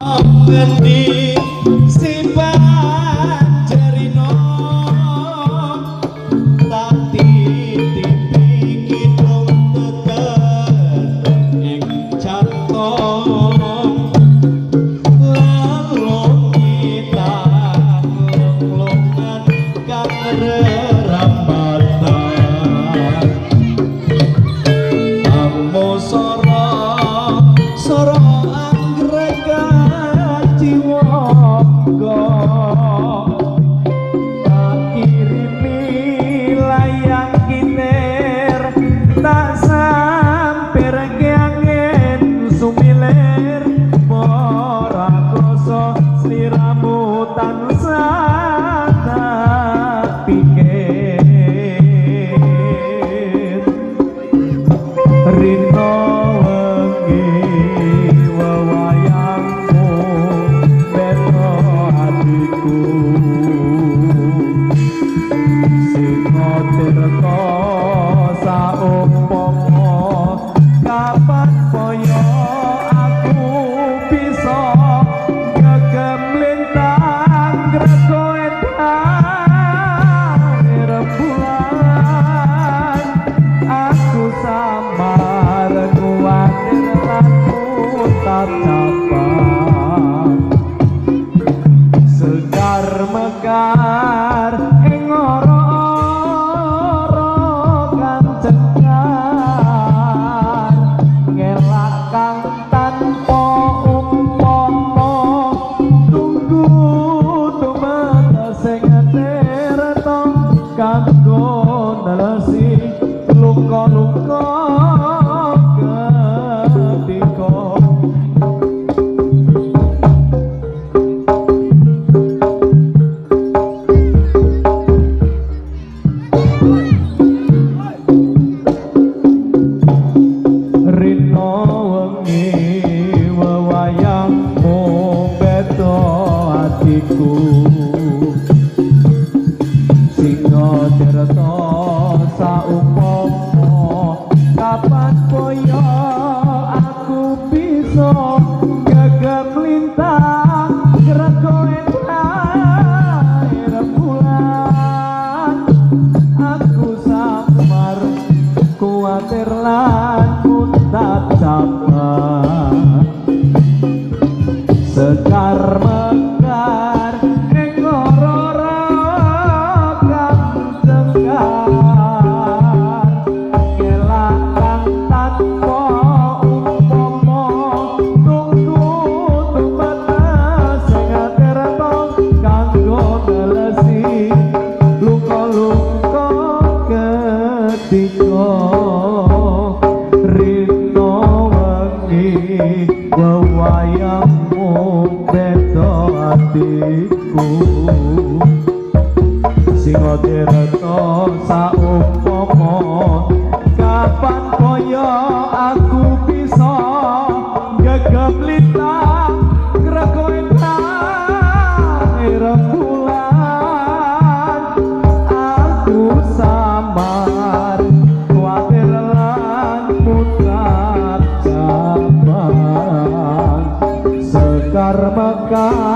Ngendi sifat jarino tak titipi kidung tetet ing jantung lalu kita longan kang rerambatan amo soro soro anggrek jiwaga tak kirimi layang kinir tak sampir angin sumilir ora krasa sliramu tansah tak pikir rino wengi wewayangmu beta atiku singa tirta saumpama kapan kaya aku bisa gegem lintang grego endang rembulan aku samar kuwatir lan putar cabang sekar mekar ing ora-ora kang cekar ngelak kang tanpa umpama tunggu tumata sing tirta kanggo nelesi luka-luka ketika rino wengi wewayangmu beta atiku singa tirta saumpama kapan kaya aku bisa gegem lintang grego endang rembulan aku samar kuwatir lan muntat cabang sekar mekar ing ora kang cengkar ngelak kang tanpa umpama tunggu tumata sing tirta kanggo nelesi luka-luka ketika rino wengi wewayangmu beta atiku singa tirta saumpama kapan kaya aku bisa gegem lintang grego endang rembulan aku samar kuwatir lan putar cabang sekar mekar